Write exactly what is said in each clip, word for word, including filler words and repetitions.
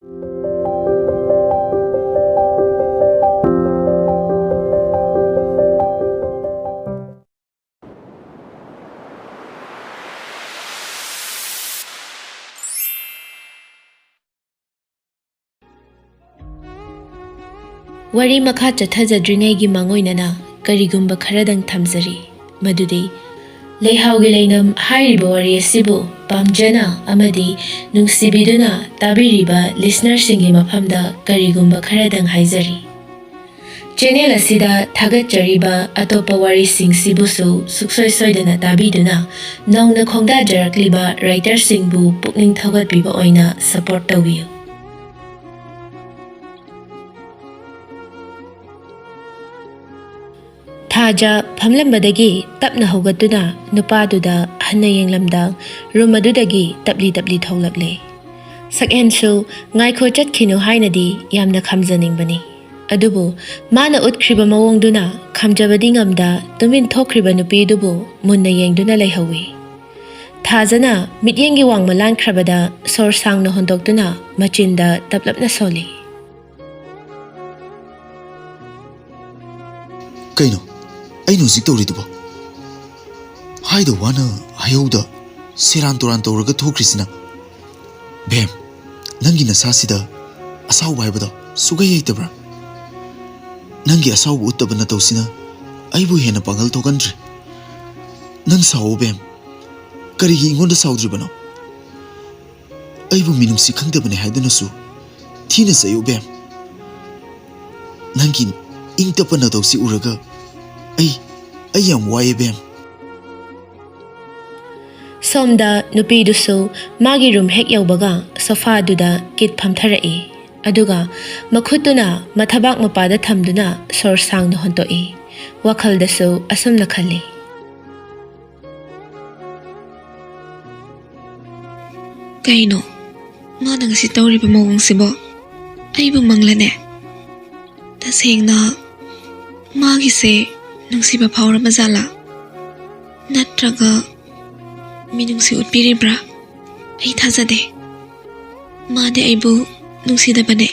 ꯋꯥꯔꯤ ꯃꯈꯥ ꯆꯠꯊꯖꯗ꯭ꯔꯤꯉꯩꯒꯤ ꯃꯥꯡꯑꯣꯏꯅꯅ ꯀꯔꯤꯒꯨꯝꯕ ꯈꯔꯗꯪ ꯊꯝꯖꯔꯤ, ꯃꯗꯨꯗꯤ ꯂꯩꯍꯥꯎꯒꯤ ꯂꯩꯅꯝ ꯍꯥꯏꯔꯤꯕ ꯋꯥꯔꯤ ꯑꯁꯤꯕꯨ ꯄꯥꯝꯖꯅ ꯑꯃꯗꯤ ꯅꯨꯡꯁꯤꯕꯤꯗꯨꯅ ꯇꯥꯕꯤꯔꯤꯕ ꯂꯤꯁꯅꯔꯁꯤꯡꯒꯤ ꯃꯐꯝꯗ ꯀꯔꯤꯒꯨꯝꯕ ꯈꯔꯗꯪ ꯍꯥꯏꯖꯔꯤ꯫ ꯆꯦꯅꯦꯜ ꯑꯁꯤꯗ ꯊꯥꯒꯠꯆꯔꯤꯕ ꯑꯇꯣꯞꯄ ꯋꯥꯔꯤꯁꯤꯡꯁꯤꯕꯨꯁꯨ ꯁꯨꯛꯁꯣꯏ ꯁꯣꯏꯗꯅ ꯇꯥꯕꯤꯗꯨꯅ ꯅꯧꯅ ꯈꯣꯡꯗꯥꯖꯔꯛꯂꯤꯕ ꯔꯥꯏꯇꯔꯁꯤꯡꯕꯨ ꯄꯨꯛꯅꯤꯡ ꯊꯧꯒꯠꯄꯤꯕ ꯑꯣꯏꯅ ꯁꯄꯣꯔꯠ ꯇꯧꯕꯤꯌꯨ꯫ ꯊꯥꯖ ꯐꯝꯂꯝꯕꯗꯒꯤ ꯇꯞꯅ ꯍꯧꯒꯠꯇꯨꯅ ꯅꯨꯄꯥꯗꯨꯗ ꯍꯟꯅ ꯌꯦꯡꯂꯝꯗ ꯔꯨꯝ ꯑꯗꯨꯗꯒꯤ ꯇꯞꯂꯤ ꯇꯞꯂꯤ ꯊꯣꯛꯂꯛꯂꯦ꯫ ꯁꯛꯍꯦꯟꯁꯨ ꯉꯥꯏꯈꯣ, ꯆꯠꯈꯤꯅꯨ ꯍꯥꯏꯅꯗꯤ ꯌꯥꯝꯅ ꯈꯝꯖꯅꯤꯡꯕꯅꯤ꯫ ꯑꯗꯨꯕꯨ ꯃꯥꯅ ꯎꯠꯈ꯭ꯔꯤꯕ ꯃꯑꯣꯡꯗꯨꯅ ꯈꯝꯖꯕꯗꯤ ꯉꯝꯗ ꯇꯨꯃꯤꯟ ꯊꯣꯛꯈ꯭ꯔꯤꯕ ꯅꯨꯄꯤꯗꯨꯕꯨ ꯃꯨꯟꯅ ꯌꯦꯡꯗꯨꯅ ꯂꯩꯍꯧꯏ꯫ ꯊꯥꯖꯅ ꯃꯤꯠꯌꯦꯡꯒꯤ ꯋꯥꯡꯃ ꯂꯥꯟꯈ꯭ꯔꯕꯗ ꯁꯣꯔ ꯁꯥꯡꯅ ꯍꯣꯟꯗꯣꯛꯇꯨꯅ ꯃꯆꯤꯟꯗ ꯇꯞꯂꯞꯅ ꯁꯣꯜꯂꯤ꯫ ꯀꯩꯅꯣ ꯑꯩꯅ ꯍꯧꯖꯤꯛ ꯇꯧꯔꯤꯗꯨꯕꯣ? ꯍꯥꯏꯗ ꯋꯥꯅ ꯍꯥꯏꯍꯧꯗ ꯁꯦꯔꯥꯟ ꯇꯨꯔꯥꯟ ꯇꯧꯔꯒ ꯊꯣꯛꯈ꯭ꯔꯤꯁꯤꯅ? ꯕꯦꯝ, ꯅꯪꯒꯤ ꯅꯁꯥꯁꯤꯗ ꯑꯁꯥꯎꯕ ꯍꯥꯏꯕꯗꯣ ꯁꯨꯛꯍꯩ ꯍꯩꯇꯕ꯭ꯔꯥ? ꯅꯪꯒꯤ ꯑꯁꯥꯎꯕ ꯎꯠꯇꯕ ꯅꯇꯧꯁꯤꯅ ꯑꯩꯕꯨ ꯍꯦꯟꯅ ꯄꯥꯡꯒꯜ ꯊꯣꯛꯍꯟꯗ꯭ꯔꯦ꯫ ꯅꯪ ꯁꯥꯎꯑꯣ ꯕꯦꯝ, ꯀꯔꯤꯒꯤ ꯑꯩꯉꯣꯟꯗ ꯁꯥꯎꯗ꯭ꯔꯤꯕꯅꯣ? ꯑꯩꯕꯨ ꯃꯤꯅꯨꯡꯁꯤ ꯈꯪꯗꯕꯅꯤ ꯍꯥꯏꯗꯨꯅꯁꯨ ꯊꯤꯅ ꯆꯩꯌꯨ ꯕꯦꯝ꯫ ꯅꯪꯒꯤ ꯏꯪ ꯇꯞꯄ ꯅꯇꯧꯁꯤ ꯎꯔꯒ ꯑꯩ, ꯑꯩ ꯌꯥꯝ ꯋꯥꯏꯌꯦ ꯕꯦꯝ꯫ ꯁꯣꯝꯗ ꯅꯨꯄꯤꯗꯨꯁꯨ ꯃꯥꯒꯤ ꯔꯨꯝ ꯍꯦꯛ ꯌꯧꯕꯒ ꯁꯣꯐꯥꯗꯨꯗ ꯀꯤꯠ ꯐꯝꯊꯔꯛꯏ꯫ ꯑꯗꯨꯒ ꯃꯈꯨꯠꯇꯨꯅ ꯃꯊꯕꯥꯛ ꯃꯄꯥꯗ ꯊꯝꯗꯨꯅ ꯁꯣꯔ ꯁꯥꯡꯅ ꯍꯣꯟꯇꯣꯛꯏ꯫ ꯋꯥꯈꯜꯗꯁꯨ ꯑꯁꯨꯝꯅ ꯈꯜꯂꯤ꯫ ꯀꯩꯅꯣ ꯃꯥꯅ ꯉꯁꯤ ꯇꯧꯔꯤꯕ ꯃꯑꯣꯡꯁꯤꯕꯣ? ꯑꯩꯕꯨ ꯃꯪꯂꯅꯦ? ꯇꯁꯦꯡꯅ ꯃꯥꯒꯤꯁꯦ ꯅꯨꯡꯁꯤꯕ ꯐꯥꯎꯔꯕ ꯖꯥꯠꯂꯥ? ꯅꯠꯇ꯭ꯔꯒ ꯃꯤꯅꯨꯡꯁꯤ ꯎꯠꯄꯤꯔꯤꯕ꯭ꯔꯥ? ꯑꯩ ꯊꯥꯖꯗꯦ꯫ ꯃꯥꯗꯤ ꯑꯩꯕꯨ ꯅꯨꯡꯁꯤꯗꯕꯅꯦ꯫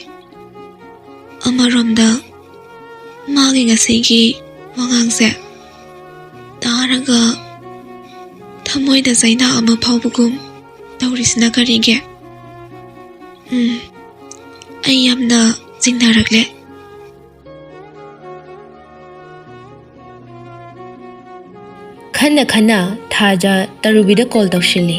ꯑꯃꯔꯣꯝꯗ ꯃꯥꯒꯤ ꯉꯁꯤꯒꯤ ꯋꯥꯉꯥꯡꯁꯦ ꯇꯥꯔꯒ ꯊꯃꯣꯏꯗ ꯆꯩꯅꯥ ꯑꯃ ꯐꯥꯎꯕꯒꯨꯝ ꯇꯧꯔꯤꯁꯤꯅ ꯀꯔꯤꯒꯤ? ꯎꯝ, ꯑꯩ ꯌꯥꯝꯅ ꯆꯤꯡꯅꯔꯛꯂꯦ꯫ ꯈꯟꯅ ꯈꯟꯅ ꯊꯥꯖ ꯇꯔꯨꯕꯤꯗ ꯀꯣꯜ ꯇꯧꯁꯤꯜꯂꯤ꯫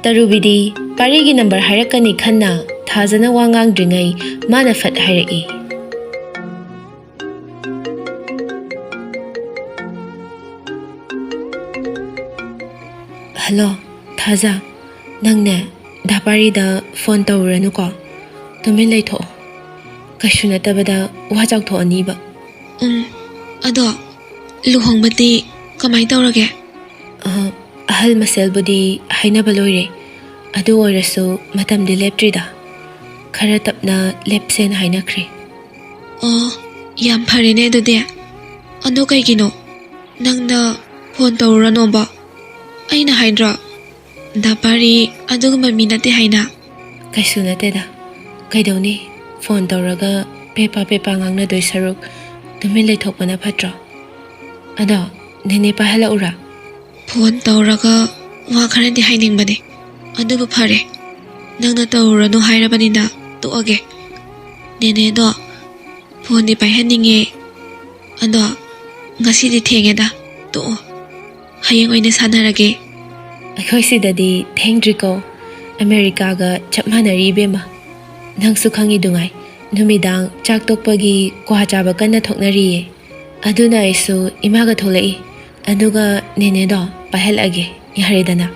ꯇꯔꯨꯕꯤꯗꯤ ꯄꯥꯔꯤꯒꯤ ꯅꯝꯕꯔ ꯍꯥꯏꯔꯛꯀꯅꯤ ꯈꯟꯅ ꯊꯥꯖꯅ ꯋꯥ ꯉꯥꯡꯗ꯭ꯔꯤꯉꯩ ꯃꯥꯅ ꯐꯠ ꯍꯥꯏꯔꯛꯏ꯫ ꯍꯜꯂꯣ, ꯊꯥꯖ, ꯅꯪꯅꯦ ꯗꯥ ꯄꯥꯔꯤꯗ ꯐꯣꯟ ꯇꯧꯔꯨꯔꯅꯨꯀꯣ꯫ ꯇꯨꯃꯤꯟ ꯂꯩꯊꯣꯛꯑꯣ꯫ ꯀꯩꯁꯨ ꯅꯠꯇꯕꯗ ꯋꯥ ꯆꯥꯎꯊꯣꯛꯑꯅꯤꯕ꯫ ꯎꯝ, ꯑꯗꯣ ꯂꯨꯍꯣꯡꯕꯗꯤ ꯀꯃꯥꯏ ꯇꯧꯔꯒꯦ? ꯑ, ꯑꯍꯜ ꯃꯁꯦꯜꯕꯨꯗꯤ ꯍꯥꯏꯅꯕ ꯂꯣꯏꯔꯦ꯫ ꯑꯗꯨ ꯑꯣꯏꯔꯁꯨ ꯃꯇꯝꯗꯤ ꯂꯦꯞꯇ꯭ꯔꯤꯗ꯫ ꯈꯔ ꯇꯞꯅ ꯂꯦꯞꯁꯦꯅ ꯍꯥꯏꯅꯈ꯭ꯔꯦ꯫ ꯑꯣ, ꯌꯥꯝ ꯐꯔꯦꯅꯦ ꯑꯗꯨꯗꯤ꯫ ꯑꯗꯣ ꯀꯩꯒꯤꯅꯣ ꯅꯪꯅ ꯐꯣꯟ ꯇꯧꯔꯨꯔꯅꯣꯕ? ꯑꯩꯅ ꯍꯥꯏꯗ꯭ꯔꯣ, ꯗꯥ ꯄꯥꯔꯤ ꯑꯗꯨꯒꯨꯝꯕ ꯃꯤ ꯅꯠꯇꯦ ꯍꯥꯏꯅ? ꯀꯩꯁꯨ ꯅꯠꯇꯦꯗ꯫ ꯀꯩꯗꯧꯅꯤ? ꯐꯣꯟ ꯇꯧꯔꯒ ꯄꯦꯄꯥ ꯄꯦꯄꯥ ꯉꯥꯡꯅꯗꯣꯏ ꯁꯔꯨꯛ ꯇꯨꯃꯤꯟ ꯂꯩꯊꯣꯛꯄꯅ ꯐꯠꯇ꯭ꯔꯣ? ꯑꯗꯣ, ꯅꯦꯅꯦ ꯄꯥꯏꯍꯜꯂꯛꯎꯔꯥ? ꯐꯣꯟ ꯇꯧꯔꯒ ꯋꯥ ꯈꯔꯗꯤ ꯍꯥꯏꯅꯤꯡꯕꯅꯦ꯫ ꯑꯗꯨꯕꯨ ꯐꯔꯦ, ꯅꯪꯅ ꯇꯧꯔꯨꯔꯅꯨ ꯍꯥꯏꯔꯕꯅꯤꯅ ꯇꯣꯛꯑꯒꯦ꯫ ꯅꯦꯅꯦꯗꯣ ꯐꯣꯟꯗꯤ ꯄꯥꯏꯍꯟꯅꯤꯡꯉꯦ꯫ ꯑꯗꯣ ꯉꯁꯤꯗꯤ ꯊꯦꯡꯉꯦꯗ, ꯇꯣꯛꯑꯣ꯫ ꯍꯌꯦꯡ ꯑꯣꯏꯅ ꯁꯥꯟꯅꯔꯒꯦ꯫ ꯑꯩꯈꯣꯏ ꯁꯤꯗꯗꯤ ꯊꯦꯡꯗ꯭ꯔꯤꯀꯣ꯫ ꯑꯃꯦꯔꯤꯀꯥꯒ ꯆꯞ ꯃꯥꯟꯅꯔꯤ ꯏꯕꯦꯝꯃ꯫ ꯅꯪꯁꯨ ꯈꯪꯉꯤꯗꯨꯉꯥꯏ, ꯅꯨꯃꯤꯗꯥꯡ ꯆꯥꯛ ꯇꯣꯛꯄꯒꯤ ꯀ꯭ꯋꯥ ꯆꯥꯕ ꯀꯟꯅ ꯊꯣꯛꯅꯔꯤꯌꯦ꯫ ꯑꯗꯨꯅ ꯑꯩꯁꯨ ꯏꯃꯥꯒ ꯊꯣꯛꯂꯛꯏ꯫ ꯑꯗꯨꯒ ꯅꯦꯅꯦꯗꯣ ꯄꯥꯏꯍꯜꯂꯛꯑꯒꯦ, ꯌꯥꯔꯦꯗꯅ?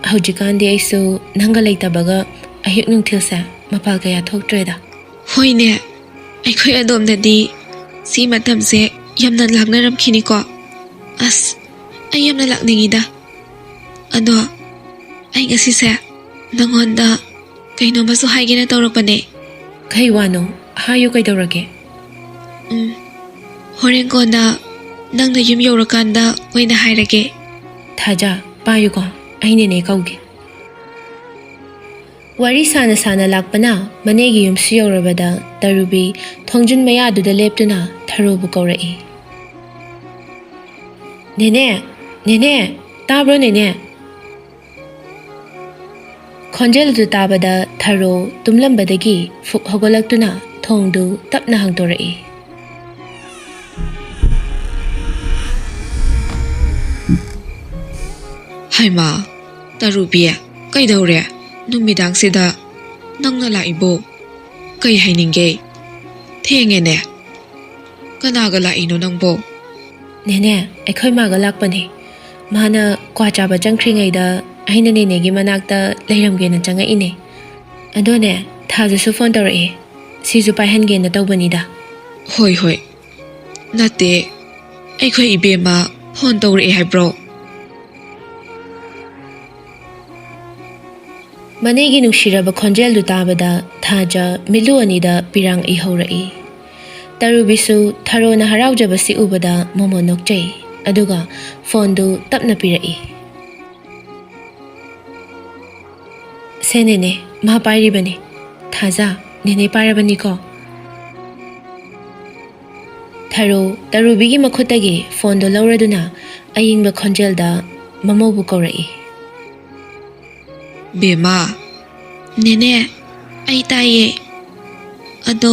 ꯍꯧꯖꯤꯛꯀꯥꯟꯗꯤ ꯑꯩꯁꯨ ꯅꯪꯒ ꯂꯩꯇꯕꯒ ꯑꯌꯨꯛ ꯅꯨꯡꯊꯤꯜꯁꯦ ꯃꯄꯥꯜ ꯀꯌꯥ ꯊꯣꯛꯇ꯭ꯔꯦꯗ꯫ ꯍꯣꯏꯅꯦ, ꯑꯩꯈꯣꯏ ꯑꯗꯣꯝꯗꯗꯤ ꯁꯤ ꯃꯇꯝꯁꯦ ꯌꯥꯝꯅ ꯂꯥꯡꯅꯔꯝꯈꯤꯅꯤꯀꯣ꯫ ꯑꯁ, ꯑꯩ ꯌꯥꯝꯅ ꯂꯥꯛꯅꯤꯡꯉꯤꯗ꯫ ꯑꯗꯣ ꯑꯩ ꯉꯁꯤꯁꯦ ꯅꯉꯣꯟꯗ ꯀꯩꯅꯣꯝꯃꯁꯨ ꯍꯥꯏꯒꯦꯅ ꯇꯧꯔꯛꯄꯅꯦ꯫ ꯀꯩ ꯋꯥꯅꯣ? ꯍꯥꯏꯌꯨ, ꯀꯩꯗꯧꯔꯒꯦ? ꯎꯝ, ꯍꯣꯔꯦꯟ ꯀꯣꯟꯅ ꯅꯪꯅ ꯌꯨꯝ ꯌꯧꯔꯀꯥꯟꯗ ꯑꯣꯏꯅ ꯍꯥꯏꯔꯒꯦ꯫ ꯊꯥꯖ, ꯄꯥꯏꯌꯨꯀꯣ, ꯑꯩ ꯅꯦꯅꯦ ꯀꯧꯒꯦ꯫ ꯋꯥꯔꯤ ꯁꯥꯅ ꯁꯥꯅ ꯂꯥꯛꯄꯅ ꯃꯅꯦꯒꯤ ꯌꯨꯝꯁꯨ ꯌꯧꯔꯕꯗ ꯇꯔꯨꯕꯤ ꯊꯣꯡꯖꯤꯟ ꯃꯌꯥꯗꯨꯗ ꯂꯦꯞꯇꯨꯅ ꯊꯔꯣꯕꯨ ꯀꯧꯔꯛꯏ꯫ "ꯅꯦꯅꯦ, ꯅꯦꯅꯦ, ꯇꯥꯕ꯭ꯔꯣ ꯅꯦꯅꯦ?" ꯈꯣꯟꯖꯦꯜꯗꯨ ꯇꯥꯕꯗ ꯊꯔꯣ ꯇꯨꯝꯂꯝꯕꯗꯒꯤ ꯐꯨꯛ ꯍꯧꯒꯠꯂꯛꯇꯨꯅ ꯊꯣꯡꯗꯨ ꯇꯞꯅ ꯍꯥꯡꯗꯣꯔꯛꯏ꯫ "ꯍꯩꯃꯥ, ꯇꯔꯨꯕꯤ, ꯀꯩꯗꯧꯔꯦ? ꯅꯨꯃꯤꯗꯥꯡꯁꯤꯗ ꯅꯪꯅ ꯂꯥꯛꯏꯕꯣ? ꯀꯩ ꯍꯥꯏꯅꯤꯡꯒꯦ? ꯊꯦꯡꯉꯦꯅꯦ꯫ ꯀꯅꯥꯒ ꯂꯥꯛꯏꯅꯣ ꯅꯪꯕꯣ?" "ꯅꯦꯅꯦ, ꯑꯩꯈꯣꯏ ꯃꯥꯒ ꯂꯥꯛꯄꯅꯦ꯫ ꯃꯥꯅ ꯀ꯭ꯋꯥ ꯆꯥꯕ ꯆꯪꯈ꯭ꯔꯤꯉꯩꯗ ꯑꯩꯅ ꯅꯦꯅꯦꯒꯤ ꯃꯅꯥꯛꯇ ꯂꯩꯔꯝꯒꯦꯅ ꯆꯪꯉꯛꯏꯅꯦ꯫ ꯑꯗꯣꯅꯦ, ꯊꯥꯖꯁꯨ ꯐꯣꯟ ꯇꯧꯔꯛꯑꯦ꯫ ꯁꯤꯁꯨ ꯄꯥꯏꯍꯟꯒꯦꯅ ꯇꯧꯕꯅꯤꯗ꯫" "ꯍꯣꯏ, ꯍꯣꯏ꯫ ꯅꯠꯇꯦ, ꯑꯩꯈꯣꯏ ꯏꯕꯦꯝꯃ ꯐꯣꯟ ꯇꯧꯔꯛꯑꯦ ꯍꯥꯏꯕ꯭ꯔꯣ?" ꯃꯅꯦꯒꯤ ꯅꯨꯡꯁꯤꯔꯕ ꯈꯣꯟꯖꯦꯜꯗꯨ ꯇꯥꯕꯗ ꯊꯥꯖ ꯃꯤꯠꯂꯨ ꯑꯅꯤꯗ ꯄꯤꯔꯥꯡ ꯏꯍꯧꯔꯛꯏ꯫ ꯇꯔꯨꯕꯤꯁꯨ ꯊꯔꯣꯅ ꯍꯔꯥꯎꯖꯕꯁꯤ ꯎꯕꯗ ꯃꯣꯃꯣꯟ ꯅꯣꯛꯆꯩ, ꯑꯗꯨꯒ ꯐꯣꯟꯗꯨ ꯇꯞꯅ ꯄꯤꯔꯛꯏ꯫ "ꯁꯦ ꯅꯦꯅꯦ, ꯃꯥ ꯄꯥꯏꯔꯤꯕꯅꯤ꯫ ꯊꯥꯖ, ꯅꯦꯅꯦ ꯄꯥꯏꯔꯕꯅꯤꯀꯣ?" ꯊꯔꯣ ꯇꯔꯨꯕꯤꯒꯤ ꯃꯈꯨꯠꯇꯒꯤ ꯐꯣꯟꯗꯨ ꯂꯧꯔꯗꯨꯅ ꯑꯏꯪꯕ ꯈꯣꯟꯖꯦꯜꯗ ꯃꯃꯧꯕꯨ ꯀꯧꯔꯛꯏ꯫ "ꯕꯦꯝꯃ꯫" "ꯅꯦꯅꯦ, ꯑꯩ ꯇꯥꯏꯌꯦ꯫ ꯑꯗꯣ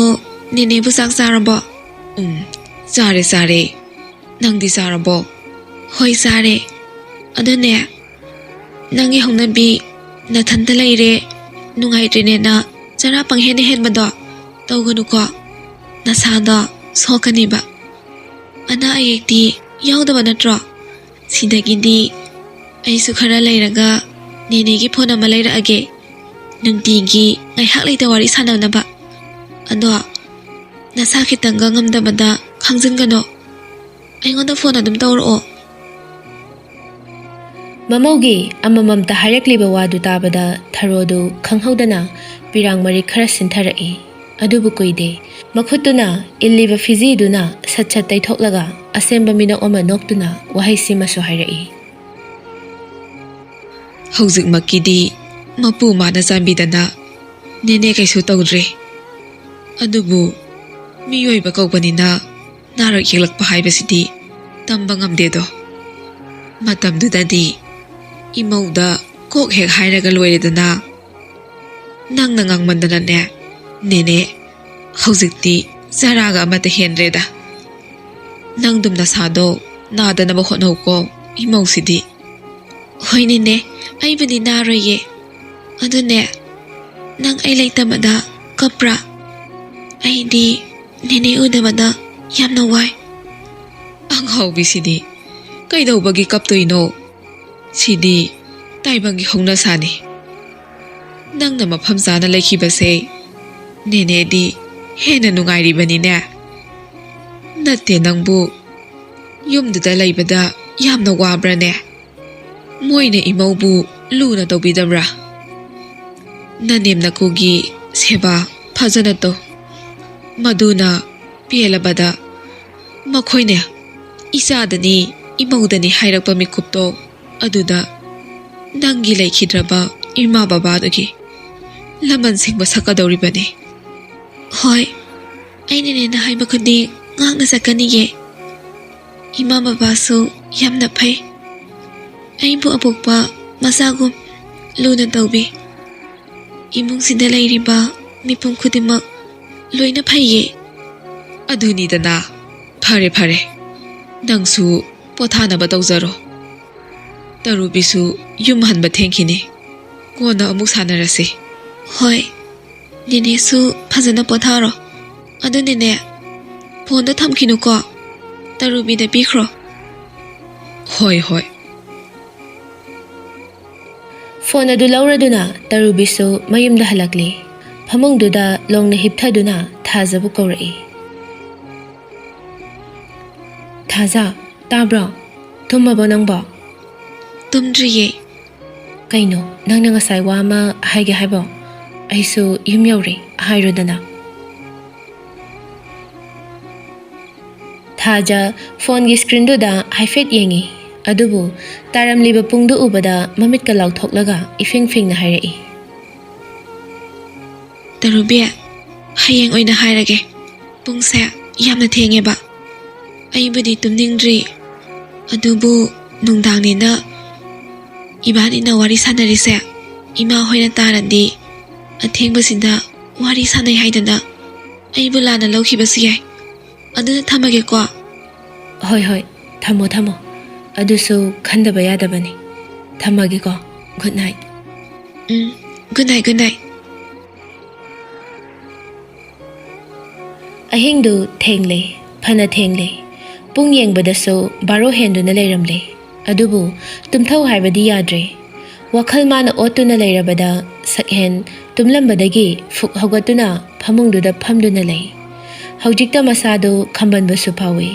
ꯅꯦꯅꯦꯕꯨ ꯆꯥꯛ ꯆꯥꯔꯕꯣ?" "ꯎꯝ, ꯆꯥꯔꯦ, ꯆꯥꯔꯦ꯫ ꯅꯪꯗꯤ ꯆꯥꯔꯕꯣ?" "ꯍꯣꯏ, ꯆꯥꯔꯦ꯫ ꯑꯗꯨꯅꯦ, ꯅꯪꯒꯤ ꯍꯧꯅꯕꯤ ꯅꯊꯟꯇ ꯂꯩꯔꯦ, ꯅꯨꯡꯉꯥꯏꯇ꯭ꯔꯦꯅꯦꯅ ꯆꯔꯥ ꯄꯪꯍꯦꯟꯅ ꯍꯦꯟꯕꯗꯣ ꯇꯧꯒꯅꯨꯀꯣ꯫ ꯅꯁꯥꯗꯣ ꯁꯣꯛꯀꯅꯦꯕ꯫ ꯑꯅꯥ ꯑꯌꯦꯛꯇꯤ ꯌꯥꯎꯗꯕ ꯅꯠꯇ꯭ꯔꯣ? ꯁꯤꯗꯒꯤꯗꯤ ꯑꯩꯁꯨ ꯈꯔ ꯂꯩꯔꯒ ꯅꯦꯅꯦꯒꯤ ꯐꯣꯟ ꯑꯃ ꯂꯩꯔꯛꯑꯒꯦ꯫ ꯅꯨꯡꯇꯤꯒꯤ ꯉꯥꯏꯍꯥꯛ ꯂꯩꯇ ꯋꯥꯔꯤ ꯁꯥꯟꯅꯅꯕ꯫ ꯑꯗꯣ ꯅꯁꯥ ꯈꯤꯇꯪꯒ ꯉꯝꯗꯕꯗ ꯈꯪꯖꯤꯟꯒꯅꯣ꯫ ꯑꯩꯉꯣꯟꯗ ꯐꯣꯟ ꯑꯗꯨꯝ ꯇꯧꯔꯛꯑꯣ꯫" ꯃꯃꯧꯒꯤ ꯑꯃꯃꯝꯇ ꯍꯥꯏꯔꯛꯂꯤꯕ ꯋꯥꯗꯨ ꯇꯥꯕꯗ ꯊꯔꯣꯗꯨ ꯈꯪꯍꯧꯗꯅ ꯄꯤꯔꯥꯡ ꯃꯔꯤꯛ ꯈꯔ ꯁꯤꯟꯊꯔꯛꯏ꯫ ꯑꯗꯨꯕꯨ ꯀꯨꯏꯗꯦ꯫ ꯃꯈꯨꯠꯇꯨꯅ ꯏꯜꯂꯤꯕ ꯐꯤꯖꯤꯗꯨꯅ ꯁꯠ ꯁꯠ ꯇꯩꯊꯣꯛꯂꯒ ꯑꯁꯦꯝꯕ ꯃꯤꯅꯣꯛ ꯑꯃ ꯅꯣꯛꯇꯨꯅ ꯋꯥꯍꯩꯁꯤꯃꯁꯨ ꯍꯥꯏꯔꯛꯏ꯫ "ꯍꯧꯖꯤꯛꯃꯛꯀꯤꯗꯤ ꯃꯄꯨ ꯃꯥꯅ ꯆꯥꯟꯕꯤꯗꯅ ꯅꯦꯅꯦ ꯀꯩꯁꯨ ꯇꯧꯗ꯭ꯔꯦ꯫ ꯑꯗꯨꯕꯨ ꯃꯤꯑꯣꯏꯕ ꯀꯧꯕꯅꯤꯅ ꯅꯥꯔꯛ ꯌꯦꯛꯂꯛꯄ ꯍꯥꯏꯕꯁꯤꯗꯤ ꯇꯝꯕ ꯉꯝꯗꯦꯗꯣ꯫ ꯃꯇꯝꯗꯨꯗꯗꯤ ꯏꯃꯧꯗ ꯀꯣꯛ ꯍꯦꯛ ꯍꯥꯏꯔꯒ ꯂꯣꯏꯔꯦꯗꯅ꯫ ꯅꯪꯅ ꯉꯥꯡꯃꯟꯗꯅꯅꯦ ꯅꯦꯅꯦ, ꯍꯧꯖꯤꯛꯇꯤ ꯆꯔꯥꯒ ꯑꯃꯠꯇ ꯍꯦꯟꯗ꯭ꯔꯦꯗ꯫ ꯅꯪꯗꯨꯝ ꯅꯁꯥꯗꯣ ꯅꯥꯗꯅꯕ ꯍꯣꯠꯅꯧꯀꯣ꯫ ꯏꯃꯧꯁꯤꯗꯤ꯫ ꯍꯣꯏ ꯅꯦꯅꯦ, ꯑꯩꯕꯨꯗꯤ ꯅꯥꯔꯣꯏꯌꯦ꯫ ꯑꯗꯨꯅꯦ, ꯅꯪ ꯑꯩ ꯂꯩꯇꯕꯗ ꯀꯞꯄ꯭ꯔꯥ? ꯑꯩꯗꯤ ꯅꯦꯅꯦ ꯎꯗꯕꯗ ꯌꯥꯝꯅ ꯋꯥꯏ꯫ ꯑꯉꯥꯎꯕꯤꯁꯤꯗꯤ ꯀꯩꯗꯧꯕꯒꯤ ꯀꯞꯇꯣꯏꯅꯣ? ꯁꯤꯗꯤ ꯇꯥꯏꯕꯪꯒꯤ ꯍꯧꯅꯁꯥꯅꯤ꯫ ꯅꯪꯅ ꯃꯐꯝ ꯆꯥꯅ ꯂꯩꯈꯤꯕꯁꯦ ꯅꯦꯅꯦꯗꯤ ꯍꯦꯟꯅ ꯅꯨꯡꯉꯥꯏꯔꯤꯕꯅꯤꯅꯦ꯫ ꯅꯠꯇꯦ, ꯅꯪꯕꯨ ꯌꯨꯝꯗꯨꯗ ꯂꯩꯕꯗ ꯌꯥꯝꯅ ꯋꯥꯕ꯭ꯔꯥꯅꯦ? ꯃꯣꯏꯅ ꯏꯃꯧꯕꯨ ꯂꯨꯅ ꯇꯧꯕꯤꯗꯕ꯭ꯔꯥ? ꯅꯅꯦꯝ ꯅꯀꯨꯒꯤ ꯁꯦꯕꯥ ꯐꯖꯅ ꯇꯧ꯫ ꯃꯗꯨꯅ ꯄꯦꯜꯂꯕꯗ ꯃꯈꯣꯏꯅ ꯏꯆꯥꯗꯅꯤ, ꯏꯃꯧꯗꯅꯤ ꯍꯥꯏꯔꯛꯄ ꯃꯤꯀꯨꯞꯇꯣ ꯑꯗꯨꯗ ꯅꯪꯒꯤ ꯂꯩꯈꯤꯗ꯭ꯔꯕ ꯏꯃꯥ ꯕꯕꯥꯗꯨꯒꯤ ꯂꯃꯟ ꯁꯤꯡꯕ ꯁꯛꯀꯗꯧꯔꯤꯕꯅꯤ꯫ ꯍꯣꯏ, ꯑꯩꯅ ꯅꯦꯅꯦꯅ ꯍꯥꯏꯕ ꯈꯨꯗꯤꯡ ꯉꯥꯛꯅ ꯆꯠꯀꯅꯤꯌꯦ꯫ ꯏꯃꯥ ꯕꯕꯥꯁꯨ ꯌꯥꯝꯅ ꯐꯩ꯫ ꯑꯩꯕꯨ ꯑꯄꯣꯛꯄ ꯃꯆꯥꯒꯨꯝ ꯂꯨꯅ ꯇꯧꯕꯤ꯫ ꯏꯃꯨꯡꯁꯤꯗ ꯂꯩꯔꯤꯕ ꯃꯤꯄꯨꯝ ꯈꯨꯗꯤꯡꯃꯛ ꯂꯣꯏꯅ ꯐꯩꯌꯦ꯫ ꯑꯗꯨꯅꯤꯗꯅ꯫ ꯐꯔꯦ, ꯐꯔꯦ꯫ ꯅꯪꯁꯨ ꯄꯣꯊꯥꯅꯕ ꯇꯧꯖꯔꯣ꯫ ꯇꯔꯨꯕꯤꯁꯨ ꯌꯨꯝ ꯍꯟꯕ ꯊꯦꯡꯈꯤꯅꯤ꯫ ꯀꯣꯟꯅ ꯑꯃꯨꯛ ꯁꯥꯟꯅꯔꯁꯤ꯫ ꯍꯣꯏ꯫ ꯅꯦꯅꯦꯁꯨ ꯐꯖꯅ ꯄꯣꯊꯥꯔꯣ꯫ ꯑꯗꯨ ꯅꯦꯅꯦ, ꯐꯣꯟꯗꯣ ꯊꯝꯈꯤꯅꯨꯀꯣ꯫ ꯇꯔꯨꯕꯤꯗ ꯄꯤꯈ꯭ꯔꯣ꯫ ꯍꯣꯏ, ꯍꯣꯏ꯫ ꯐꯣꯟ ꯑꯗꯨ ꯂꯧꯔꯗꯨꯅ ꯇꯔꯨꯕꯤꯁꯨ ꯃꯌꯨꯝꯗ ꯍꯜꯂꯛꯂꯤ꯫ ꯐꯃꯨꯡꯗꯨꯗ ꯂꯣꯡꯅ ꯍꯤꯞꯊꯗꯨꯅ ꯊꯥꯖꯕꯨ ꯀꯧꯔꯛꯏ꯫ "ꯊꯥꯖ, ꯇꯥꯕ꯭ꯔꯣ? ꯇꯨꯝꯃꯕꯣ ꯅꯪꯕꯣ?" "ꯇꯨꯝꯗ꯭ꯔꯤꯌꯦ꯫" "ꯀꯩꯅꯣ, ꯅꯪꯅ ꯉꯁꯥꯏ ꯋꯥ ꯑꯃ ꯍꯥꯏꯒꯦ ꯍꯥꯏꯕꯣ? ꯑꯩꯁꯨ ꯌꯨꯝ ꯌꯧꯔꯦ ꯍꯥꯏꯔꯣꯗꯅ꯫" ꯊꯥꯖ ꯐꯣꯟꯒꯤ ꯁ꯭ꯀ꯭ꯔꯤꯟꯗꯨꯗ ꯍꯥꯏꯐꯦꯠ ꯌꯦꯡꯉꯤ꯫ ꯑꯗꯨꯕꯨ ꯇꯥꯔꯝꯂꯤꯕ ꯄꯨꯡꯗꯨ ꯎꯕꯗ ꯃꯃꯤꯠꯀ ꯂꯥꯎꯊꯣꯛꯂꯒ ꯏꯐꯤꯡ ꯐꯤꯡꯅ ꯍꯥꯏꯔꯛꯏ꯫ "ꯇꯔꯨꯕꯤ, ꯍꯌꯦꯡ ꯑꯣꯏꯅ ꯍꯥꯏꯔꯒꯦ꯫ ꯄꯨꯡꯁꯦ ꯌꯥꯝꯅ ꯊꯦꯡꯉꯦꯕ꯫ ꯑꯩꯕꯨꯗꯤ ꯇꯨꯝꯅꯤꯡꯗ꯭ꯔꯤ꯫ ꯑꯗꯨꯕꯨ ꯅꯨꯡꯗꯥꯡꯅꯤꯅ ꯏꯕꯥꯅꯤꯅ ꯋꯥꯔꯤ ꯁꯥꯟꯅꯔꯤꯁꯦ ꯏꯃꯥ ꯍꯣꯏꯅ ꯇꯥꯔꯗꯤ ꯑꯊꯦꯡꯕꯁꯤꯗ ꯋꯥꯔꯤ ꯁꯥꯟꯅꯩ ꯍꯥꯏꯗꯅ ꯑꯩꯕꯨ ꯂꯥꯟꯅ ꯂꯧꯈꯤꯕꯁꯨ ꯌꯥꯏ꯫ ꯑꯗꯨꯅ ꯊꯝꯃꯒꯦꯀꯣ꯫" "ꯍꯣꯏ, ꯍꯣꯏ, ꯊꯝꯃꯣ, ꯊꯝꯃꯣ꯫ ꯑꯗꯨꯁꯨ ꯈꯟꯗꯕ ꯌꯥꯗꯕꯅꯤ꯫ ꯊꯝꯃꯒꯦꯀꯣ꯫ Good night꯫" "ꯎꯝ, good night, good night꯫" ꯑꯍꯤꯡꯗꯨ ꯊꯦꯡꯂꯦ, ꯐꯅ ꯊꯦꯡꯂꯦ꯫ ꯄꯨꯡ ꯌꯦꯡꯕꯗꯁꯨ ꯕꯥꯔꯣ ꯍꯦꯟꯗꯨꯅ ꯂꯩꯔꯝꯂꯦ꯫ ꯑꯗꯨꯕꯨ ꯇꯨꯝꯊꯧ ꯍꯥꯏꯕꯗꯤ ꯌꯥꯗ꯭ꯔꯦ꯫ ꯋꯥꯈꯜ ꯃꯥꯅ ꯑꯣꯠꯇꯨꯅ ꯂꯩꯔꯕꯗ ꯁꯛꯍꯦꯟ ꯇꯨꯝꯂꯝꯕꯗꯒꯤ ꯐꯨꯛ ꯍꯧꯒꯠꯇꯨꯅ ꯐꯃꯨꯡꯗꯨꯗ ꯐꯝꯗꯨꯅ ꯂꯩ꯫ ꯍꯧꯖꯤꯛꯇ ꯃꯁꯥꯗꯨ ꯈꯝꯕꯟꯕꯁꯨ ꯐꯥꯎꯏ꯫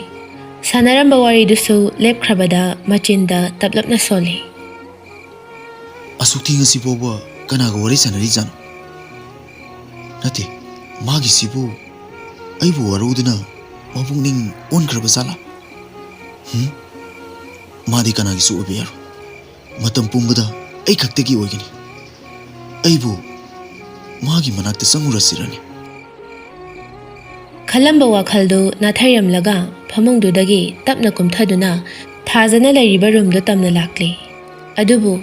ꯁꯥꯟꯅꯔꯝꯕ ꯋꯥꯔꯤꯗꯨꯁꯨ ꯂꯦꯞꯈ꯭ꯔꯕꯗ ꯃꯆꯤꯟꯗ ꯇꯞꯂꯞꯅ ꯁꯣꯜꯂꯤ꯫ "ꯑꯁꯨꯛ ꯊꯦꯡꯉꯁꯤ ꯐꯥꯎꯕ ꯀꯅꯥꯒ ꯋꯥꯔꯤ ꯁꯥꯟꯅꯔꯤꯖꯥꯠꯅꯣ? ꯅꯠꯇꯦ, ꯃꯥꯒꯤꯁꯤꯕꯨ ꯑꯩꯕꯨ ꯋꯥꯔꯧꯗꯨꯅ ꯃꯄꯨꯛꯅꯤꯡ ꯑꯣꯟꯈ꯭ꯔꯕ ꯖꯥꯠꯂꯥ? ꯍꯨꯝ? ꯃꯥꯗꯤ ꯀꯅꯥꯒꯤꯁꯨ ꯑꯣꯏꯕ ꯌꯥꯔꯣꯏ꯫ ꯃꯇꯝ ꯄꯨꯝꯕꯗ ꯑꯩ ꯈꯛꯇꯒꯤ ꯑꯣꯏꯒꯅꯤ꯫ ꯑꯩꯕꯨ ꯃꯥꯒꯤ ꯃꯅꯥꯛꯇ ꯆꯪꯉꯨꯔꯁꯤꯔꯅꯦ?" ꯈꯜꯂꯝꯕ ꯋꯥꯈꯜꯗꯨ ꯅꯥꯊꯩꯔꯝꯂꯒ ꯐꯃꯨꯡꯗꯨꯗꯒꯤ ꯇꯞꯅ ꯀꯨꯝꯊꯗꯨꯅ ꯊꯥꯖꯅ ꯂꯩꯔꯤꯕ ꯔꯨꯝꯗꯨ ꯇꯝꯅ ꯂꯥꯛꯂꯤ꯫ ꯑꯗꯨꯕꯨ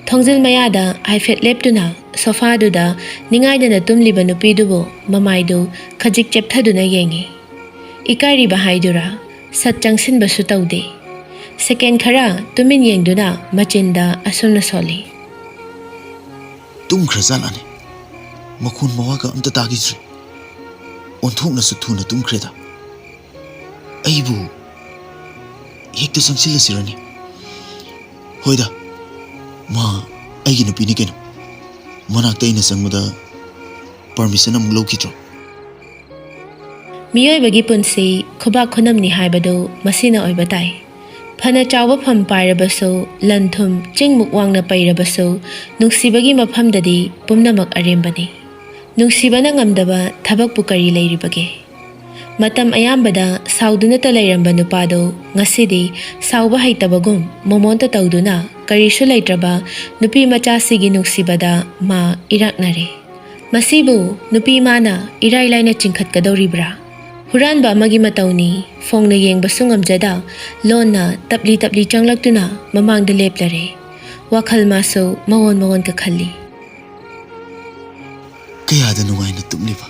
ꯊꯣꯡꯖꯤꯜ ꯃꯌꯥꯗ ꯍꯥꯏꯐꯦꯠ ꯂꯦꯞꯇꯨꯅ ꯁꯣꯐꯥꯗꯨꯗ ꯅꯤꯡꯉꯥꯏꯗꯅ ꯇꯨꯝꯂꯤꯕ ꯅꯨꯄꯤꯗꯨꯕꯨ ꯃꯃꯥꯏꯗꯨ ꯈꯖꯤꯛ ꯆꯦꯞꯊꯗꯨꯅ ꯌꯦꯡꯏ꯫ ꯏꯀꯥꯏꯔꯤꯕ ꯍꯥꯏꯗꯨꯔꯥ, ꯁꯠ ꯆꯪꯁꯤꯟꯕꯁꯨ ꯇꯧꯗꯦ꯫ ꯁꯦꯀꯦꯟ ꯈꯔ ꯇꯨꯃꯤꯟ ꯌꯦꯡꯗꯨꯅ ꯃꯆꯤꯟꯗ ꯑꯁꯨꯝꯅ ꯁꯣꯜꯂꯤ꯫ "ꯇꯨꯝꯈ꯭ꯔꯖꯥꯠꯂꯥꯅꯦ? ꯃꯈꯣꯟ ꯃꯋꯥꯒ ꯑꯝꯇ ꯇꯥꯈꯤꯗ꯭ꯔꯤ꯫ ꯑꯣꯟꯊꯣꯛꯅꯁꯨ ꯊꯨꯅ ꯇꯨꯝꯈ꯭ꯔꯦꯗ꯫ ꯑꯩꯕꯨ ꯍꯦꯛꯇ ꯆꯪꯁꯤꯜꯂꯁꯤꯔꯅꯦ? ꯍꯣꯏꯗ, ꯃꯥ ꯑꯩꯒꯤ ꯅꯨꯄꯤꯅꯤ ꯀꯩꯅꯣ꯫ ꯃꯅꯥꯛꯇ ꯑꯩꯅ ꯆꯪꯕꯗ ꯄꯔꯃꯤꯁꯟ ꯑꯃꯨꯛ ꯂꯧꯈꯤꯗ꯭ꯔꯣ?" ꯃꯤꯑꯣꯏꯕꯒꯤ ꯄꯨꯟꯁꯤ ꯈꯨꯕꯥꯛ ꯈꯨꯅꯝꯅꯤ ꯍꯥꯏꯕꯗꯨ ꯃꯁꯤꯅ ꯑꯣꯏꯕ ꯇꯥꯏ꯫ ꯐꯅ ꯆꯥꯎꯕ ꯐꯝ ꯄꯥꯏꯔꯕꯁꯨ, ꯂꯟ ꯊꯨꯝ ꯆꯤꯡꯃꯨꯛ ꯋꯥꯡꯅ ꯄꯩꯔꯕꯁꯨ, ꯅꯨꯡꯁꯤꯕꯒꯤ ꯃꯐꯝꯗꯗꯤ ꯄꯨꯝꯅꯃꯛ ꯑꯔꯦꯝꯕꯅꯤ꯫ ꯅꯨꯡꯁꯤꯕꯅ ꯉꯝꯗꯕ ꯊꯕꯛꯄꯨ ꯀꯔꯤ ꯂꯩꯔꯤꯕꯒꯦ? ꯃꯇꯝ ꯑꯌꯥꯝꯕꯗ ꯁꯥꯎꯗꯨꯅꯇ ꯂꯩꯔꯝꯕ ꯅꯨꯄꯥꯗꯨ ꯉꯁꯤꯗꯤ ꯁꯥꯎꯕ ꯍꯩꯇꯕꯒꯨꯝ ꯃꯣꯃꯣꯟꯇ ꯇꯧꯗꯨꯅ ꯀꯔꯤꯁꯨ ꯂꯩꯇ꯭ꯔꯕ ꯅꯨꯄꯤ ꯃꯆꯥꯁꯤꯒꯤ ꯅꯨꯡꯁꯤꯕꯗ ꯃꯥ ꯏꯔꯥꯛꯅꯔꯦ꯫ ꯃꯁꯤꯕꯨ ꯅꯨꯄꯤ ꯃꯥꯅ ꯏꯔꯥꯏ ꯂꯥꯏꯅ ꯆꯤꯡꯈꯠꯀꯗꯧꯔꯤꯕ꯭ꯔꯥ? ꯍꯨꯔꯥꯟꯕ ꯑꯃꯒꯤ ꯃꯇꯧꯅꯤ, ꯐꯣꯡꯅ ꯌꯦꯡꯕꯁꯨ ꯉꯝꯖꯗ ꯂꯣꯟꯅ ꯇꯞꯂꯤ ꯇꯞꯂꯤ ꯆꯪꯂꯛꯇꯨꯅ ꯃꯃꯥꯡꯗ ꯂꯦꯞꯂꯔꯦ꯫ ꯋꯥꯈꯜ ꯃꯥꯁꯨ ꯃꯋꯣꯟ ꯃꯋꯣꯟꯒ ꯈꯜꯂꯤ꯫ ꯀꯌꯥꯗ ꯅꯨꯡꯉꯥꯏꯅ ꯇꯨꯝꯂꯤꯕ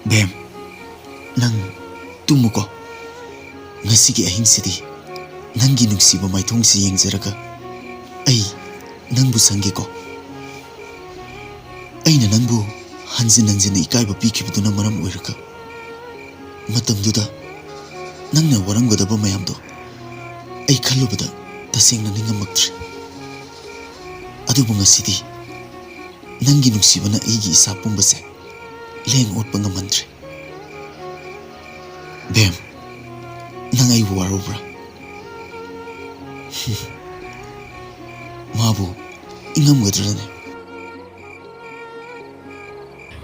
ꯕꯦꯝ꯫ ꯅꯪ ꯇꯨꯝꯃꯨꯀꯣ꯫ ꯉꯁꯤꯒꯤ ꯑꯍꯤꯡꯁꯤꯗꯤ ꯅꯪꯒꯤ ꯅꯨꯡꯁꯤꯕ ꯃꯥꯏꯊꯣꯡꯁꯤ ꯌꯦꯡꯖꯔꯒ ꯑꯩ ꯅꯪꯕꯨ ꯁꯪꯒꯦꯀꯣ꯫ ꯑꯩꯅ ꯅꯪꯕꯨ ꯍꯟꯖꯤꯟ ꯍꯟꯖꯤꯟꯅ ꯏꯀꯥꯏꯕ ꯄꯤꯈꯤꯕꯗꯨꯅ ꯃꯔꯝ ꯑꯣꯏꯔꯒ ꯃꯇꯝꯗꯨꯗ ꯅꯪꯅ ꯋꯥꯔꯝꯒꯗꯕ ꯃꯌꯥꯝꯗꯣ ꯑꯩ ꯈꯜꯂꯨꯕꯗ ꯇꯁꯦꯡꯅ ꯅꯤꯡꯉꯝꯃꯛꯇ꯭ꯔꯦ꯫ ꯑꯗꯨꯕꯨ ꯉꯁꯤꯗꯤ ꯅꯪꯒꯤ ꯅꯨꯡꯁꯤꯕꯅ ꯑꯩꯒꯤ ꯏꯁꯥ ꯄꯨꯝꯕꯁꯦ ꯂꯦꯡ ꯑꯣꯠꯄ ꯉꯝꯍꯟꯗ꯭ꯔꯦ꯫ ꯕꯦꯝ, ꯅꯪ ꯑꯩꯕꯨ ꯋꯥꯔꯧꯕ꯭ꯔꯥ? ꯃꯥꯕꯨ ꯏꯪꯉꯝꯒꯗ꯭ꯔꯅꯦ?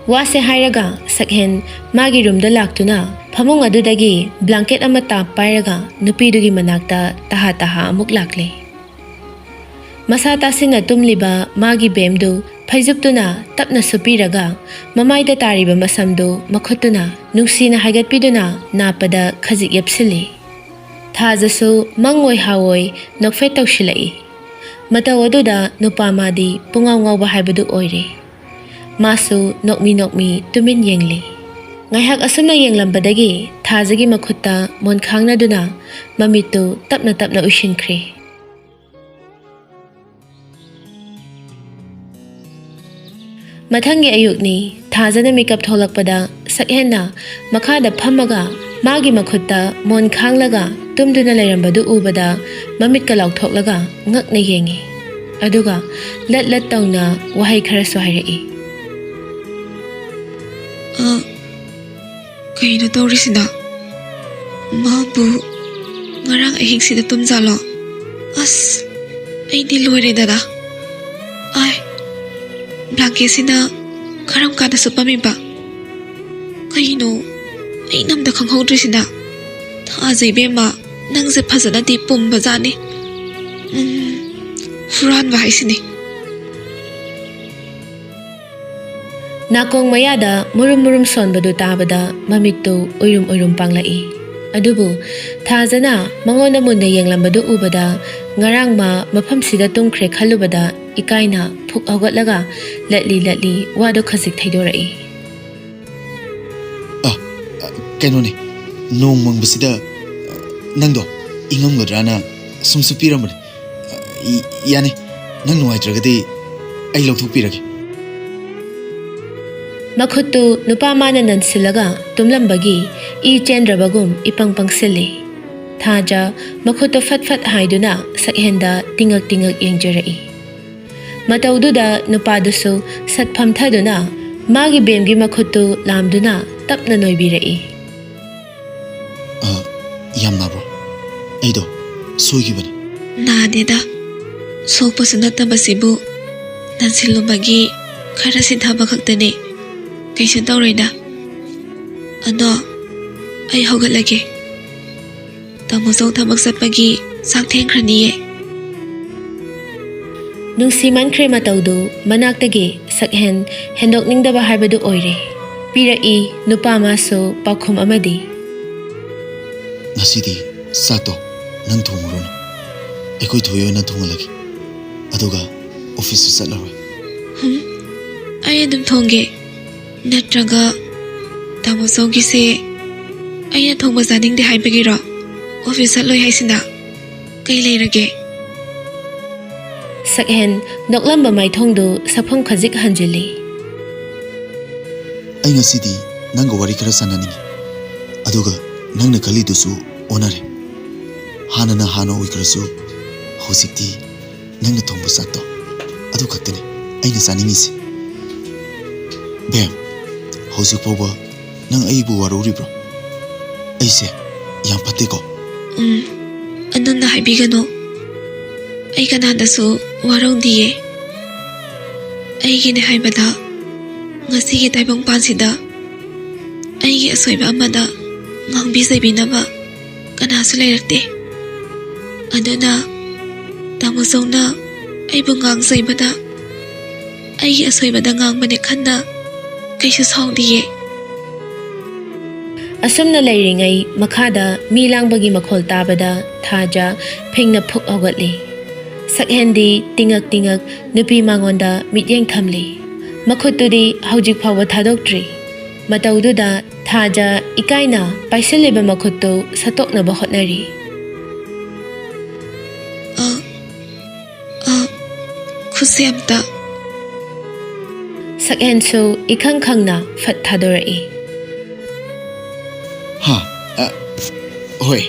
ꯋꯥꯁꯦ ꯍꯥꯏꯔꯒ ꯁꯛꯍꯦꯟ ꯃꯥꯒꯤ ꯔꯨꯝꯗ ꯂꯥꯛꯇꯨꯅ ꯐꯃꯨꯡ ꯑꯗꯨꯗꯒꯤ ꯕ꯭ꯂꯥꯡꯀꯦꯠ ꯑꯃ ꯇꯥꯞ ꯄꯥꯏꯔꯒ ꯅꯨꯄꯤꯗꯨꯒꯤ ꯃꯅꯥꯛꯇ ꯇꯍꯥ ꯇꯍꯥ ꯑꯃꯨꯛ ꯂꯥꯛꯂꯦ꯫ ꯃꯁꯥ ꯇꯥꯁꯤꯟꯅ ꯇꯨꯝꯂꯤꯕ ꯃꯥꯒꯤ ꯕꯦꯝꯗꯨ ꯐꯩꯖꯨꯞꯇꯨꯅ ꯇꯞꯅ ꯁꯨꯞꯄꯤꯔꯒ ꯃꯃꯥꯏꯗ ꯇꯥꯔꯤꯕ ꯃꯁꯝꯗꯨ ꯃꯈꯨꯠꯇꯨꯅ ꯅꯨꯡꯁꯤꯅ ꯍꯥꯏꯒꯠꯄꯤꯗꯨꯅ ꯅꯥꯞꯄꯗ ꯈꯖꯤꯛ ꯌꯦꯞꯁꯤꯜꯂꯤ꯫ ꯊꯥꯖꯁꯨ ꯃꯪꯑꯣꯏ ꯍꯥꯑꯣꯏ ꯅꯣꯛꯐꯦꯠ ꯇꯧꯁꯤꯜꯂꯛꯏ꯫ ꯃꯇꯧ ꯑꯗꯨꯗ ꯅꯨꯄꯥ ꯃꯥꯗꯤ ꯄꯨꯡꯉꯥꯎ ꯉꯥꯎꯕ ꯍꯥꯏꯕꯗꯨ ꯑꯣꯏꯔꯦ꯫ ꯃꯥꯁꯨ ꯅꯣꯛꯃꯤ ꯅꯣꯛꯃꯤ ꯇꯨꯃꯤꯟ ꯌꯦꯡꯂꯤ꯫ ꯉꯥꯏꯍꯥꯛ ꯑꯁꯨꯝꯅ ꯌꯦꯡꯂꯝꯕꯗꯒꯤ ꯊꯥꯖꯒꯤ ꯃꯈꯨꯠꯇ ꯃꯣꯟꯈꯥꯡꯅꯗꯨꯅ ꯃꯃꯤꯠꯇꯨ ꯇꯞꯅ ꯇꯞꯅ ꯎꯏꯁꯤꯟꯈ꯭ꯔꯦ꯫ ꯃꯊꯪꯒꯤ ꯑꯌꯨꯛꯅꯤ꯫ ꯊꯥꯖꯅ ꯃꯤꯀꯞ ꯊꯣꯛꯂꯛꯄꯗ ꯁꯛꯍꯦꯟꯅ ꯃꯈꯥꯗ ꯐꯝꯃꯒ ꯃꯥꯒꯤ ꯃꯈꯨꯠꯇ ꯃꯣꯟ ꯈꯥꯡꯂꯒ ꯇꯨꯝꯗꯨꯅ ꯂꯩꯔꯝꯕꯗꯨ ꯎꯕꯗ ꯃꯃꯤꯠꯀ ꯂꯥꯎꯊꯣꯛꯂꯒ ꯉꯛꯅ ꯌꯦꯡꯉꯤ꯫ ꯑꯗꯨꯒ ꯂꯠ ꯂꯠ ꯇꯧꯅ ꯋꯥꯍꯩ ꯈꯔꯁꯨ ꯍꯥꯏꯔꯛꯏ꯫ ꯑ, ꯀꯩꯅꯣ ꯇꯧꯔꯤꯁꯤꯅ? ꯃꯥꯕꯨ ꯉꯔꯥꯡ ꯑꯍꯤꯡꯁꯤꯗ ꯇꯨꯝꯖꯥꯠꯂꯣ? ꯑꯁ, ꯑꯩꯗꯤ ꯂꯣꯏꯔꯦꯗꯅ꯫ ꯑꯥꯏ, ꯕ꯭ꯂꯥꯡꯀꯦꯠꯁꯤꯅ ꯀꯔꯝ ꯀꯥꯟꯗ ꯁꯨꯞꯄꯝꯃꯤꯕ? ꯀꯩꯅꯣ? ꯑꯩꯅ ꯑꯝꯇ ꯈꯪꯍꯧꯗ꯭ꯔꯤꯁꯤꯅ꯫ ꯊꯥꯖ ꯏꯕꯦꯝꯃ, ꯅꯪꯁꯦ ꯐꯖꯅꯗꯤ ꯄꯨꯝꯕꯖꯥꯠꯅꯤ꯫ ꯎꯝ, ꯍꯨꯔꯥꯟꯕ ꯍꯥꯏꯁꯤꯅꯤ꯫ ꯅꯥꯀꯣꯡ ꯃꯌꯥꯗ ꯃꯨꯔꯨꯝ ꯃꯨꯔꯨꯝ ꯁꯣꯟꯕꯗꯨ ꯇꯥꯕꯗ ꯃꯃꯤꯠꯇꯨ ꯎꯏꯔꯨꯝ ꯎꯏꯔꯨꯝ ꯄꯥꯡꯂꯛꯏ꯫ ꯑꯗꯨꯕꯨ ꯊꯥꯖꯅ ꯃꯉꯣꯟꯗ ꯃꯨꯟꯅ ꯌꯦꯡꯂꯝꯕꯗꯨ ꯎꯕꯗ ꯉꯔꯥꯡ ꯃꯥ ꯃꯐꯝꯁꯤꯗ ꯇꯨꯝꯈ꯭ꯔꯦ ꯈꯜꯂꯨꯕꯗ ꯏꯀꯥꯏꯅ ꯐꯨꯛ ꯍꯧꯒꯠꯂꯒ ꯂꯠꯂꯤ ꯂꯠꯂꯤ ꯋꯥꯗꯨ ꯈꯖꯤꯛ ꯊꯩꯗꯣꯔꯛꯏ꯫ ꯑ, ꯑ, ꯀꯩꯅꯣꯅꯦ, ꯅꯣꯡ ꯃꯪꯕꯁꯤꯗ, ꯑ, ꯅꯪꯗꯣ ꯏꯪꯉꯝꯒꯗ꯭ꯔꯥꯅ ꯁꯨꯝ ꯁꯨꯞꯄꯤꯔꯝꯕꯅꯦ꯫ ꯑ, ꯏ-, ꯌꯥꯅꯤ, ꯅꯪ ꯅꯨꯡꯉꯥꯏꯇ꯭ꯔꯒꯗꯤ ꯑꯩ ꯂꯧꯊꯣꯛꯄꯤꯔꯒꯦ꯫ ꯃꯈꯨꯠꯇꯨ ꯅꯨꯄꯥ ꯃꯥꯅ ꯅꯟꯁꯤꯜꯂꯒ ꯇꯨꯝꯂꯝꯕꯒꯤ ꯏ ꯆꯦꯟꯗ꯭ꯔꯕꯒꯨꯝ ꯏꯄꯪ ꯄꯪꯁꯤꯜꯂꯤ꯫ ꯊꯥꯖ ꯃꯈꯨꯠꯇꯨ ꯐꯠ ꯐꯠ ꯍꯥꯏꯗꯨꯅ ꯁꯛꯍꯦꯟꯗ ꯇꯤꯡꯉꯛ ꯇꯤꯡꯉꯛ ꯌꯦꯡꯖꯔꯛꯏ꯫ ꯃꯇꯧꯗꯨꯗ ꯅꯨꯄꯥꯗꯨꯁꯨ ꯁꯠ ꯐꯝꯊꯗꯨꯅ ꯃꯥꯒꯤ ꯕꯦꯝꯒꯤ ꯃꯈꯨꯠꯇꯨ ꯂꯥꯝꯗꯨꯅ ꯇꯞꯅ ꯅꯣꯏꯕꯤꯔꯛꯏ꯫ ꯑ, ꯌꯥꯝ ꯅꯥꯕ꯭ꯔꯣ? ꯑꯩꯗꯣ ꯁꯣꯏꯈꯤꯕꯅꯦ꯫ ꯅꯥꯗꯦꯗ꯫ ꯁꯣꯛꯄꯁꯨ ꯅꯠꯇꯕꯁꯤꯕꯨ ꯅꯟꯁꯤꯜꯂꯨꯕꯒꯤ ꯈꯔ ꯁꯤꯊꯕ ꯈꯛꯇꯅꯦ꯫ ꯀꯩꯁꯨ ꯇꯧꯔꯣꯏꯗ꯫ ꯑꯗꯣ ꯑꯩ ꯍꯧꯒꯠꯂꯒꯦ꯫ ꯇꯥꯃꯣꯆꯧ ꯊꯕꯛ ꯆꯠꯄꯒꯤ ꯆꯥꯛ ꯊꯦꯡꯈ꯭ꯔꯅꯤꯌꯦ꯫ ꯅꯨꯡꯁꯤꯃꯟꯈ꯭ꯔꯦ ꯃꯇꯧꯗꯨ ꯃꯅꯥꯛꯇꯒꯤ ꯁꯛꯍꯦꯟ ꯍꯦꯟꯗꯣꯛꯅꯤꯡꯗꯕ ꯍꯥꯏꯕꯗꯨ ꯑꯣꯏꯔꯦ꯫ ꯄꯤꯔꯛꯏ ꯅꯨꯄꯥ ꯃꯥꯁꯨ ꯄꯥꯎꯈꯨꯝ ꯑꯃꯗꯤ꯫ ꯉꯁꯤꯗꯤ ꯆꯥꯛꯇꯣ ꯅꯪ ꯊꯣꯡꯉꯨꯔꯅꯨ꯫ ꯑꯩꯈꯣꯏ ꯊꯣꯏ ꯑꯣꯏꯅ ꯊꯣꯡꯍꯜꯂꯒꯦ꯫ ꯑꯗꯨꯒ ꯑꯣꯐꯤꯁꯇ ꯆꯠꯂꯔꯣꯏ꯫ ꯍꯨꯝ? ꯑꯩ ꯑꯗꯨꯝ ꯊꯣꯡꯒꯦ꯫ ꯅꯠꯇ꯭ꯔꯒ ꯇꯥꯃꯣꯆꯧꯒꯤꯁꯦ ꯑꯩꯅ ꯊꯣꯡꯕ ꯆꯥꯅꯤꯡꯗꯦ ꯍꯥꯏꯕꯒꯤꯔꯣ? ꯑꯣꯐꯤꯁ ꯆꯠꯂꯣꯏ ꯍꯥꯏꯁꯤꯅ? ꯀꯩ ꯂꯩꯔꯒꯦ? ꯁꯛꯍꯦꯟ ꯅꯣꯛꯂꯝꯕ ꯃꯥꯏꯊꯣꯡꯗꯨ ꯁꯛꯐꯝ ꯈꯖꯤꯛ ꯍꯟꯖꯤꯜꯂꯤ꯫ ꯑꯩ ꯉꯁꯤꯗꯤ ꯅꯪꯒ ꯋꯥꯔꯤ ꯈꯔ ꯁꯥꯟꯅꯅꯤꯡꯉꯤ꯫ ꯑꯗꯨꯒ ꯅꯪꯅ ꯈꯜꯂꯤꯗꯨꯁꯨ ꯑꯣꯟꯅꯔꯦ꯫ ꯍꯥꯟꯅꯅ ꯍꯥꯟꯅ ꯑꯣꯏꯈ꯭ꯔꯁꯨ ꯍꯧꯖꯤꯛꯇꯤ ꯅꯪꯅ ꯊꯣꯡꯕ ꯆꯥꯛꯇꯣ ꯑꯗꯨ ꯈꯛꯇꯅꯤ ꯑꯩꯅ ꯆꯥꯅꯤꯡꯉꯤꯁꯦ꯫ ꯕꯦꯝ, ꯍꯧꯖꯤꯛ ꯐꯥꯎꯕ ꯅꯪ ꯑꯩꯕꯨ ꯋꯥꯔꯧꯔꯤꯕ꯭ꯔꯣ? ꯑꯩꯁꯦ ꯌꯥꯝ ꯐꯠꯇꯦꯀꯣ? ꯎꯝ, ꯑꯗꯨꯝꯅ ꯍꯥꯏꯕꯤꯒꯅꯨ꯫ ꯑꯩ ꯀꯅꯥꯗꯁꯨ ꯋꯥꯔꯧꯗꯤꯌꯦ꯫ ꯑꯩꯒꯤꯅꯦ ꯍꯥꯏꯕꯗ ꯉꯁꯤꯒꯤ ꯇꯥꯏꯕꯪꯄꯥꯟꯁꯤꯗ ꯑꯩꯒꯤ ꯑꯁꯣꯏꯕ ꯑꯃꯗ ꯉꯥꯡꯕꯤ ꯆꯩꯕꯤꯅꯕ ꯀꯅꯥꯁꯨ ꯂꯩꯔꯛꯇꯦ꯫ ꯑꯗꯨꯅ ꯇꯥꯃꯣ ꯆꯧꯅ ꯑꯩꯕꯨ ꯉꯥꯡ ꯆꯩꯕꯗ ꯑꯩꯒꯤ ꯑꯁꯣꯏꯕꯗ ꯉꯥꯡꯕꯅꯦ ꯈꯟꯅ ꯀꯩꯁꯨ ꯁꯥꯎꯗꯤꯌꯦ꯫ ꯑꯁꯨꯝꯅ ꯂꯩꯔꯤꯉꯩ ꯃꯈꯥꯗ ꯃꯤ ꯂꯥꯡꯕꯒꯤ ꯃꯈꯣꯜ ꯇꯥꯕꯗ ꯊꯥꯖ ꯐꯤꯡꯅ ꯐꯨꯛ ꯍꯧꯒꯠꯂꯤ꯫ ꯁꯛꯍꯦꯟꯗꯤ ꯇꯤꯉꯛ ꯇꯤꯉꯛ ꯅꯨꯄꯤ ꯃꯉꯣꯟꯗ ꯃꯤꯠꯌꯦꯡ ꯊꯝꯂꯤ꯫ ꯃꯈꯨꯠꯇꯨꯗꯤ ꯍꯧꯖꯤꯛ ꯐꯥꯎꯕ ꯊꯥꯗꯣꯛꯇ꯭ꯔꯤ꯫ ꯃꯇꯧꯗꯨꯗ ꯊꯥꯖ ꯏꯀꯥꯏꯅ ꯄꯥꯏꯁꯤꯜꯂꯤꯕ ꯃꯈꯨꯠꯇꯨ ꯁꯠꯇꯣꯛꯅꯕ ꯍꯣꯠꯅꯔꯤ꯫ ꯑ, ꯑ, ꯈꯨꯠꯁꯦ ꯑꯝꯇ꯫ ꯁꯛꯍꯦꯟꯁꯨ ꯏꯈꯪ ꯈꯪꯅ ꯐꯠ ꯊꯥꯗꯣꯔꯛꯏ꯫ ꯍꯥ? ꯑ, ꯍꯣꯏ꯫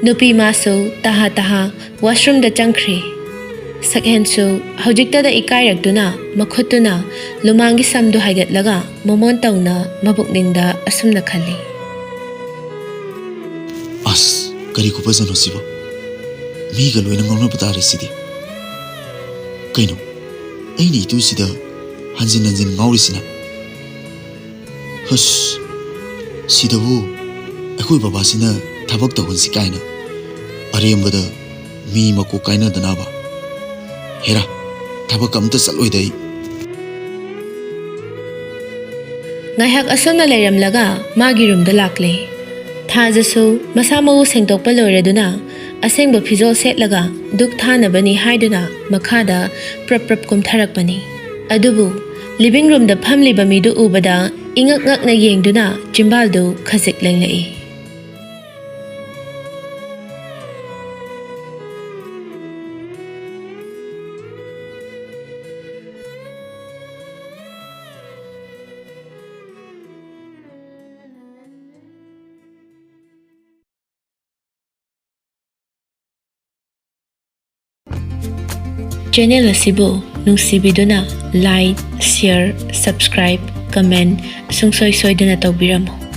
ꯅꯨꯄꯤ ꯃꯥꯁꯨ ꯇꯍꯥ ꯇꯍꯥ ꯋꯥꯁꯔꯨꯝꯗ ꯆꯪꯈ꯭ꯔꯦ꯫ ꯁꯛꯍꯦꯟꯁꯨ ꯍꯧꯖꯤꯛꯇꯗ ꯏꯀꯥꯏꯔꯛꯇꯨꯅ ꯃꯈꯨꯠꯇꯨꯅ ꯂꯨꯃꯥꯡꯒꯤ ꯁꯝꯗꯨ ꯍꯥꯏꯒꯠꯂꯒ ꯃꯃꯣꯟ ꯇꯧꯅ ꯃꯕꯨꯛꯅꯤꯡꯗ ꯑꯁꯨꯝꯅ ꯈꯜꯂꯤ꯫ ꯑꯁ, ꯀꯔꯤ ꯈꯨꯐꯖꯅꯣ ꯁꯤꯕꯣ? ꯃꯤꯒ ꯂꯣꯏꯅ ꯉꯥꯎꯅꯕ ꯇꯥꯔꯦ ꯁꯤꯗꯤ꯫ ꯀꯩꯅꯣ, ꯑꯩꯅ ꯏꯇꯨꯁꯤꯗ ꯍꯟꯖꯤꯟ ꯍꯟꯖꯤꯟ ꯉꯥꯎꯔꯤꯁꯤꯅ? ꯍꯁ, ꯁꯤꯗꯕꯨ ꯑꯩꯈꯣꯏ ꯕꯕꯥꯁꯤꯅ ꯊꯕꯛ ꯇꯧꯍꯟꯁꯤ ꯀꯥꯏꯅ ꯑꯔꯦꯝꯕꯗ ꯃꯤ ꯃꯀꯣꯛ ꯀꯥꯏꯅꯗꯅꯕ꯫ ꯍꯦꯔꯥ, ꯊꯕꯛ ꯑꯝꯇ ꯆꯠꯂꯣꯏꯗ ꯑꯩ꯫ ꯉꯥꯏꯍꯥꯛ ꯑꯁꯨꯝꯅ ꯂꯩꯔꯝꯂꯒ ꯃꯥꯒꯤ ꯔꯨꯝꯗ ꯂꯥꯛꯂꯦ꯫ ꯊꯥꯖꯁꯨ ꯃꯁꯥ ꯃꯎ ꯁꯦꯡꯗꯣꯛꯄ ꯂꯣꯏꯔꯗꯨꯅ ꯑꯁꯦꯡꯕ ꯐꯤꯖꯣꯜ ꯁꯦꯠꯂꯒ ꯙꯨꯛ ꯊꯥꯅꯕꯅꯤ ꯍꯥꯏꯗꯨꯅ ꯃꯈꯥꯗ ꯄ꯭ꯔꯞ ꯄ꯭ꯔꯞ ꯀꯨꯝꯊꯔꯛꯄꯅꯤ꯫ ꯑꯗꯨꯕꯨ ꯂꯤꯚꯤꯡ ꯔꯨꯝꯗ ꯐꯝꯂꯤꯕ ꯃꯤꯗꯨ ꯎꯕꯗ ꯏꯉꯛ ꯉꯛꯅ ꯌꯦꯡꯗꯨꯅ ꯆꯤꯝꯕꯥꯜꯗꯨ ꯈꯖꯤꯛ ꯂꯦꯡꯂꯛꯏ꯫ Channel ꯑꯁꯤꯕꯨ ꯅꯨꯡꯁꯤꯕꯤꯗꯨꯅ like, share, subscribe, comment ꯁꯨꯡꯁꯣꯏ ꯁꯣꯏꯗꯅ ꯇꯧꯕꯤꯔꯝꯃꯨ꯫